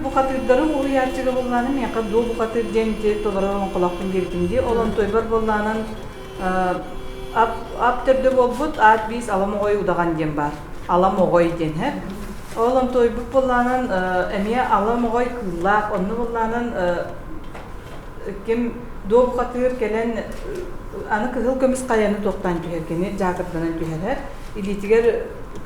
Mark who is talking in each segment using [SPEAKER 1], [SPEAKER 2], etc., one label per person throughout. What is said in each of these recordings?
[SPEAKER 1] Бухатыырдары уһуйааччыга буоллаҕына миэхэ дуо бухатыыр диэн ити толору олоҥхолоохпун диэбитим дии. Ол онтуойбар буоллаҕынан ап, ап төрдө буолбут аат биис Ала Моҕой удаҕан диэн баар. Ала Моҕой диэн һэ. Ол онтуойбут буоллаҕынан эмиэ Ала Моҕой кыыллаах. Онно буоллаҕынан ким дуо бухатыыр кэлэн аны кыһыл көмүс хайаны туохтаан түһэр кини дьаакырданан түһэрэр. Илиитигэр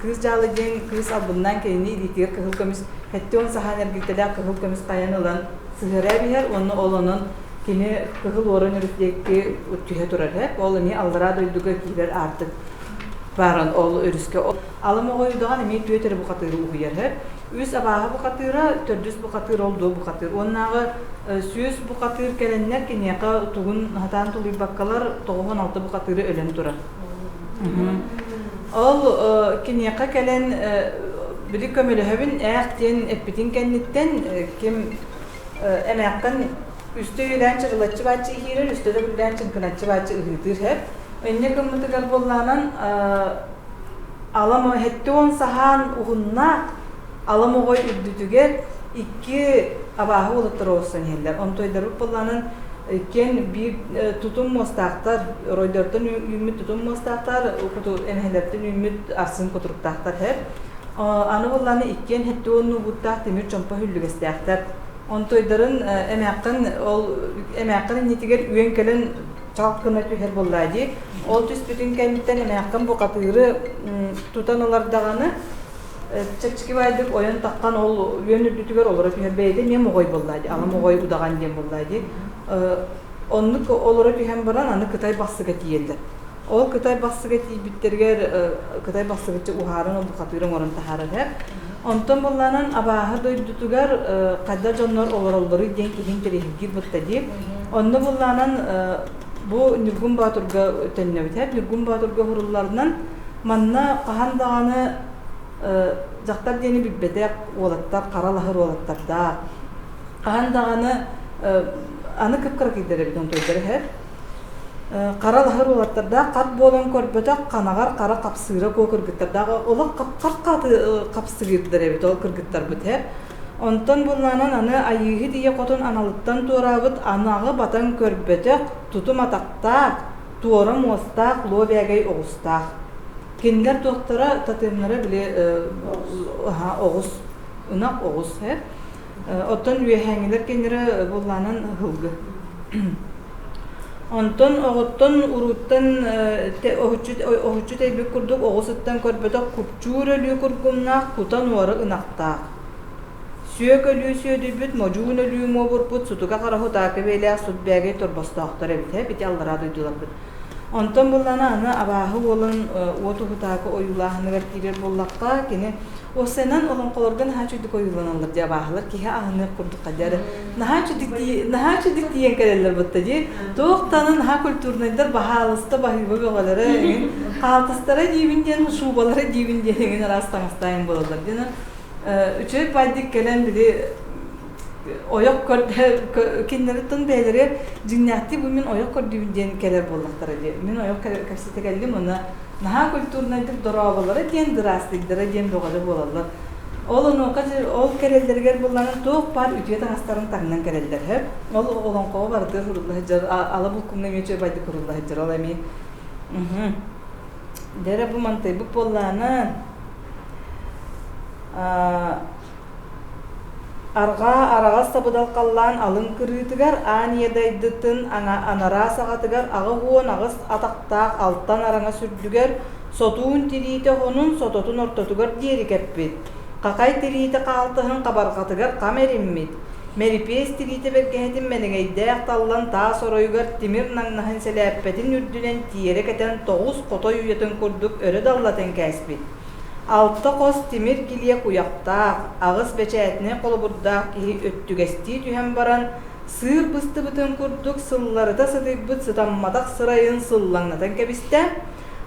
[SPEAKER 1] Кыыс Дьаалы диэн кыыс албыннаан кинини илиитигэр кыһыл көмүс 70 саһаан эргилтэлээх кыһыл көмүс хайан ылан сыһыара эбиһэр уонна ол онон кини кыһыл уоран өрүс диэки түһэ турар һэп. Ол эмиэ аллараа дойдуга киирэр аартык бааран ол өрүскэ. Алым оҕойудаҕан эмиэ түөт эрэ бухатыыры уһуйар һэп. Үс абааһы бухатыыра, төрдүс бухатыыр ол дуо бухатыыр. Уоннааҕы сүүс бухатыыр кэлэннэр киниэхэ тугун сатаан тулуйбаккалар 96 бухатыыры өлөн турар. Ол киниэхэ кэлэн били көмөлөһөбүн ээх диэн эппитин кэнниттэн ким эмээххин үстэ үөлээн чырылаччы бааччы иһиирэр, үстэ төгүллээн чыҥкыначчы бааччы ыһыытыыр һэп. Инньэ гыммытыгар буоллаанан алам 70 саһаан уһуннаах алам оҕой үрдүтүгэр икки абааһы уолаттар оҕустан иһэллэр. Онтуойдарбыт буоллаанан иккиэн биир тутум муостаахтар, оройдортон үүммүт тутум муостаахтар, эмэһэлэртэн үүммүт арсын кутуруктаахтар һэр. Аны буоллааны иккиэн хэттэ уоннуу бууттаах тимир чомпо хүллүгэстээхтэр. Онтуойдарын эмээххин ол эмээххин иннитигэр үөн кэлэн чалк гына түһэр буоллаа дии. Ол түспүтүн кэнниттэн эмээххин бухатыыры тутан ылар даҕаны чэпчэки баайдык ойон таххан ол үөн үрдүтүгэр олоро түһэр бэйэтэ эмиэ моҕой буоллаа дии ала моҕой удаҕан диэн буоллаа дии оннук олоро түһэн баран аны кытай бахсыга тиийэллэр ол кытай бахсыга тиийбиттэригэр кытай бахсыгыччы уһааран ол бухатыыр оҥорон таһаарар һэр онтон буоллаанан абааһы дойдутугар хайда дьоннор олороллоруй диэн киһи интэриэһиргиир бутта дии онно буоллаанан бу Ньургун Боотурга төннөбүт һэр Ньургун Боотурга уһурулларынан Манна хаһан даҕаны дьахтар диэни билбэтэх уолаттар хара лаһыр уолаттардаах. Хаһан даҕаны аны кып-кыракыйдар эбит онтуойдар иһэр. Хара лаһыр уолаттардаах хат буолан көрбөтөх ханаҕар хара хапсыыра куо кыргыттардаах олох хап-хаты хапсыгыырдар эбит ол кыргыттарбыт иһэр. Онтон буллаанан аны Айыыһыт ийэ хотун аналыттан туораабыт анаҕы батан көрбөтөх тутум атахтаах туора муостаах, луо бээгэй оҕустаах. Кинилэр туохтара татыамнара били оҕус, ынах оҕус э. Оттон үөһээҥҥилэр кинилэрэ буоллаанан һылгы. Онтон оҕоттон урууттан оһуччу тэйбит курдук оҕус ыттан көрбөтөх купчуур өлүү кургумнаах кута нуора ынахтаах. Сүөк өлүү сүөдүйбүт, модьуун өлүү муобурпут, сутука хараһы утаакы бэйэлээх сут бээгэй торбостоохтор эбит ээ, бити аллараа дойдуларбыт. Онтон буллана аны абааһы уолун уот уһутаакы ойуулааһыныгар киирэр буоллахха, кини уопсайынан олоҥхолорго наһаа үчүгдүк ойууланаллар дии абааһылар киһи аһыныах курдук хадьары наһаа үчүгдүк наһаа үчүгдүк тиийэн кэлэллэр бутта дии туох даҕаны наһаа культурнайдар баһаалыста баһыыба бөҕөлөрө эҥин хаалтыстара диибин диэн шубалара диибин диэн эҥин араас таҥастаайын буолаллар диэн Үчүгэй баайдык кэлэн били ойох көрдө кинилэриттэн бэйэлэрэ дьиҥнээхтик бу мин ойох көрдүүбүн диэн кэлэр буоллахтара дии. Мин ойох кэпсэтэ кэллим уонна наһаа культурнайдык дорооболоро диэн дыраастыйдара диэн бөҕөлө буолаллар. Ол онуоха ол кэлэллэригэр буллаҕына туох баар үтүө таҥастарын таҥнан кэлэллэр һөп. Ол олоҥхоҕо барытыгар сурулла сылдьар ала булкумна эмиэ үчүгэй байдык сурулла сылдьар ол эмиэ. Дэрэ бу мантайбыт буоллаҕына Арҕаа араҕас сабыдал халлаан алын кырыытыгар аан ийэ дайдытын анараа саҕатыгар 88 атахтаах алтан араҥас үрдүгэр сотуун тириитэ оһонун сототун ортотугар диэри кэппит, хахай тириитэ хаалтыһын хабарҕатыгар хам эриммит, мэрипиэс тириитэ бэргэһэтин мэнэҥэйдээх таллан таас оройугар тимир наҥнаһын сэлээппэтин үрдүнэн тиэрэ кэтэн тоҕус хотой уйатын курдук өрө даллатан кээспит. Алта хос тимир килиэ куйахтаах, аҕыс бэчээтинэй холобурдаах киһи өттүгэстии түһэн баран, сыыр быстыбытын курдук сылларыта сытыйбыт сытамматах сырайын сыллаҥнатан кэбистэ,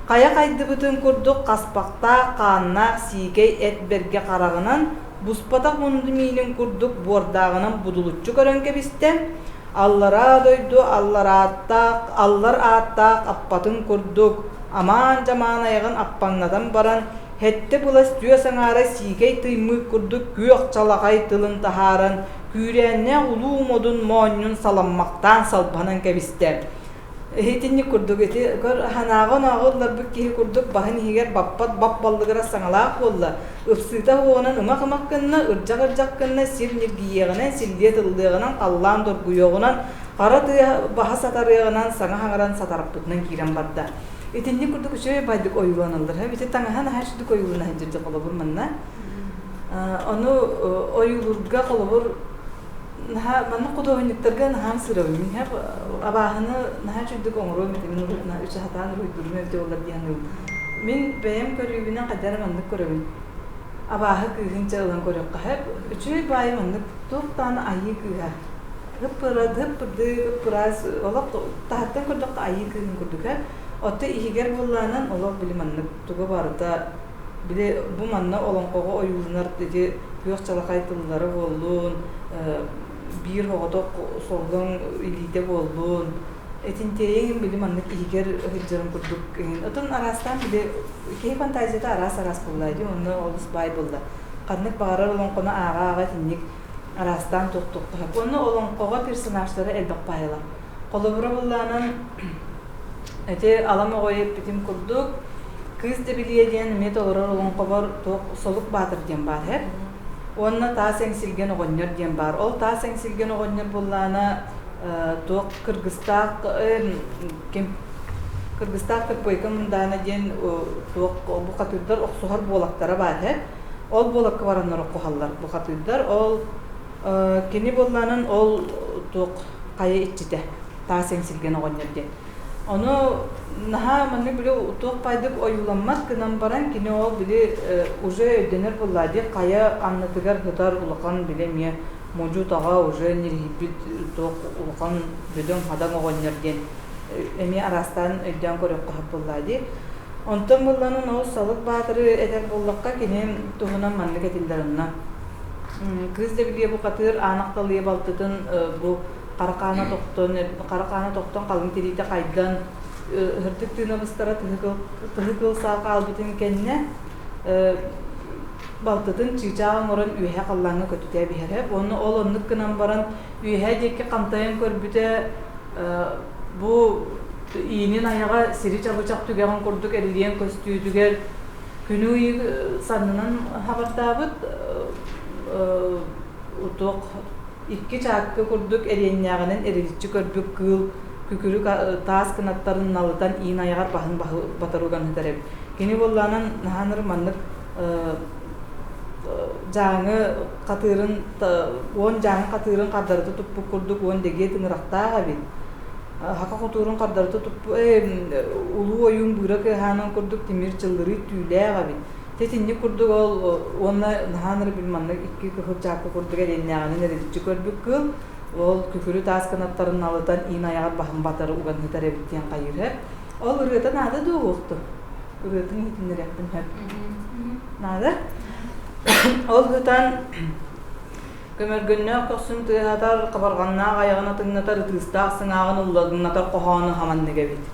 [SPEAKER 1] хайа хайдыбытын курдук хаспахтаах хааннаах сиикэй эт бэргэ хараҕынан, буспатах мунду миинин курдук буордааҕынан будулуччу көрөн кэбистэ, аллараа дойду алларааттаах, аллар ааттаах аппатын курдук, амаан-дьамаан айаҕын аппаҥнатан баран, Сэттэ былас түөс аҥаара сиикэй тыймыыт курдук күөх чалахай тылын таһааран, күүрээннээх улуу модун моонньун саламмахтаан салбанан кэбистэ. Итинник курдук ити көр санааҕа-онооҕо ылларбыт киһи курдук баһын иһигэр баппат бап-баллыгырас саҥалаах буолла, ыпсыыта уоҕунан ымах-ымах гынна, ырдьах-ырдьах гынна, сир ньиргийиэҕинэн, силлиэ тыллыаҕынан, халлаан доргуйуоҕунан, хара тыа баһа сатарыаҕынан саҥа хаҥыран сатараппытынан киирэн барда. Итинник курдук үчүгэй байдык ойууланаллар. Ити таҥаһа наһаа үчүгдүк ойуулана сылдьар холобур манна. Ону ойуулуурга холобур наһаа маннык худуоһунньуктарга наһаа ымсыырабын. Мин абааһыны наһаа үчүгдүк оҥоруом этэ. Мин урут үчү сатаан уруһуйдуурум эбитэ буоллар дии саныыбын. Мин бэйэм көрүүбүнэн хайдах эрэ маннык көрөбүн. Абааһы кыыһын чэ ылан көрүөххэ сөп. Үчүгэй баайы маннык туох даҕаны айыы кыыһа. Ыппырык, ыппыраас, олох таһыттан көрдөххө айыы кыыһын курдук ээ. Оттон иһигэр буоллаҕынан олох били маннык туга барыта били бу манна олоҥхоҕо ойууланар ити күөх чалахай тыллара буоллун, биир оҕотох соллоҥ илиитэ буоллун, итинтиэйиҥ били маннык иһигэр сылдьарын курдук Отон араастаан били киһи фантазията араас-араас буолла дии, онно олус баай буолла. Ханнык баҕарар олоҥхону ааҕа-ааҕа итинник араастаан туох-туохтаһар. Уонна олоҥхоҕо персонажтара элбэх баайылар. Холобура буоллаанан ити Алам оҕойу эппитим курдук, Кыыс Дэбилийэ диэн эмиэ толорор олоҥхобор туох Солук Баатыр диэн баар һэр. Уонна Таас Эҥсилгэн оҕонньор диэн баар. Ол Таас Эҥсилгэн оҕонньор буоллаана туох кыргыстаах ким Кыргыстаах Кырпыайка Мындаана диэн туох бухатыырдар охсуһар буолактара баар һэр. Ол буолакка бараннар оххуһаллар бухатыырдар. Ол кини буоллаанан ол туох хайа иччитэ таас эҥсилгэн оҕонньор диэн. Ону наһаа маннык били туох баайдык ойууламмат гынан баран кини ол били уже өйдөнөр буоллаа дии хайа аннытыгар сытар улахан били эмиэ модьу-таҕа уже ньириһийбит туох улахан бөдөҥ-хадаҥ оҕонньор диэн эмиэ араастаан өйдөөн көрүөххэ сөп буоллаа дии. Онтон буоллаҕына ол Салык Баатыры этэр буоллахха кини туһунан маннык этиллэр онно. Кыыс Дэбилийэ бухатыыр Аан Ахталыйа балтытын бу хара хаана тохтон, хара хаана тохтон халыҥ тириитэ хайдан һырдык тыына быстара тыһы кыл саа хаалбытын кэннэ балтытын чыычаах оҥорон үөһэ халлааҥҥа көтүтэ биһэрэ. Уонна ол оннук гынан баран үөһэ диэки хантайан көрбүтэ бу иинин айаҕа сири чабычах түгэҕин курдук эрилийэн көстүүтүгэр күнү ыйы саннынан хабардаабыт туох икки чаакка курдук эриэннээҕинэн эриличчи көрбүт кыыл күкүрүк таас кынаттарын налытан иин айаҕар баһын батары уган сытар эбит. Кини буоллаҕынан наһаа маннык дьааҥы хатыырын уон дьааҥы хатыырын хардарыта туппут курдук уон дэгиэ тыҥырахтаах эбит. Хака хотуурун хардарыта туппут улуу ойуун быыра кыаһаанын курдук тимир чыллырыы түүлээх эбит. Итинник курдук ол уонна наһаа ынырык маннык икки кыһыл чаакка курдук эриэннээҕинэн эриличчи көрбүт кыыл ол күкүрү таас кынаттарын налытан иин айаҕар баһын батары уган сытар эбит диэн хайыыр Ол ырыата наада дуо уохту? Ырыатын иһитиннэриэхпин сөп. Наада. Ол сытан көмөргөннөөх көхсүн тыаһатар, хабарҕаннаах айаҕын атыҥнатар, ытыыстаах сыҥааҕын уллаҥнатар хоһооно хаманнык эбит.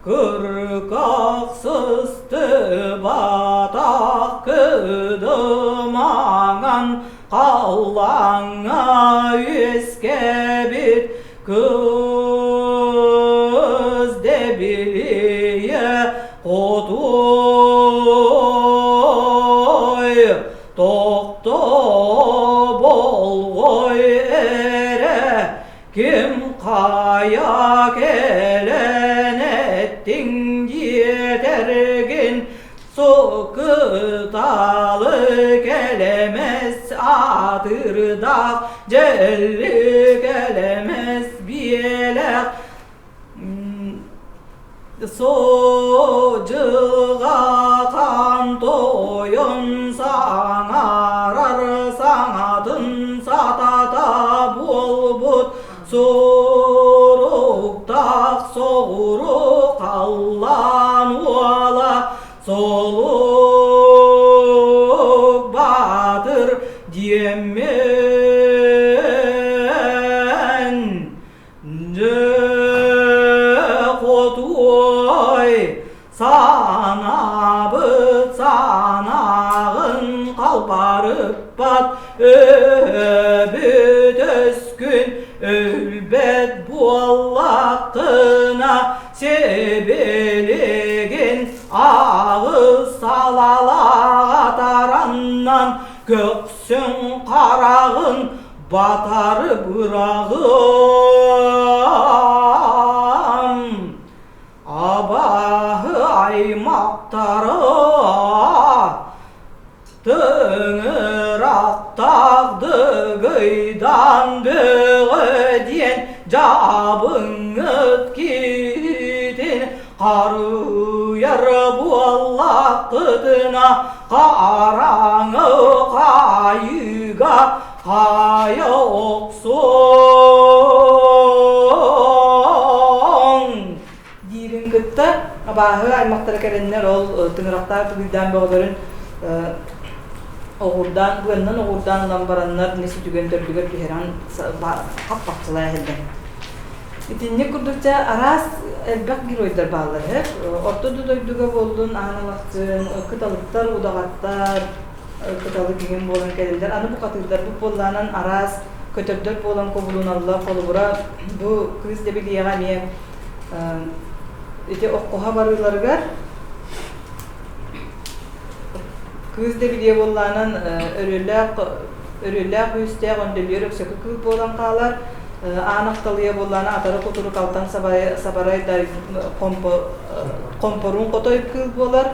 [SPEAKER 1] Кыркахсыстыбатах кыдымаҥан халлааҥҥа үөскээбит кыз дэбилийэ хотуой тохтоо болҕой эрэ Ким хайа кэлэн эттиҥ диэтэргин суккуталы кэлэмэс аатырдаах дьэлли кэлэмэс биэлэх Дьылҕахан тойон саҥарар саҥатын сатата буолбут суруктаах соҕуруу халлаан уола. Түһэммин дьэ хотуой санаабыт санааҕын халбарыппат өбүт өскүн өлбөт буоллаххына сибилигин аҕыс салалаах атараннан көхсүн хараҕын батары быраҕыам абааһы аймахтара Тыҥырахтаах Дыгыйдаан Бөҕө диэн дьаабыҥҥыт киһитин харуйар буоллаххытына хараҥа хаайыыга хаайа охсуоҥ диирин кытта абааһы аймахтара кэлэннэр ол тыҥырахтаах тугуйдаан бөҕөлөрүн оҕурдаан быаннан оҕурдаан ылан бараннар мин сүтүгэн төрдүгэр түһэрэн хаппахчылаа иһэллэр. Итинник курдук дьэ араас элбэх геройдар бааллар үһү. Орто да дойдуга буоллун аан алахчын, кыталыктар, удаҕаттар, кыталык иҥин буолан кэлэллэр. Аны бухатыырдарбыт буоллаанан араас көтөрдөр буолан кубулуналлар. Холобура, бу Кыыс Дэбилийэҕэ эмиэ ити оккуһа барыыларыгар Кыыс Дэбилийэ буоллаанан өрүөлээх өрүөлээх үүстээх өндөлүөр өксөкү кыыл буолан хаалар. Аан Ахталыйа буоллаана атары кутурук алтан сабарай хомпоруун хотой кыыл буолар.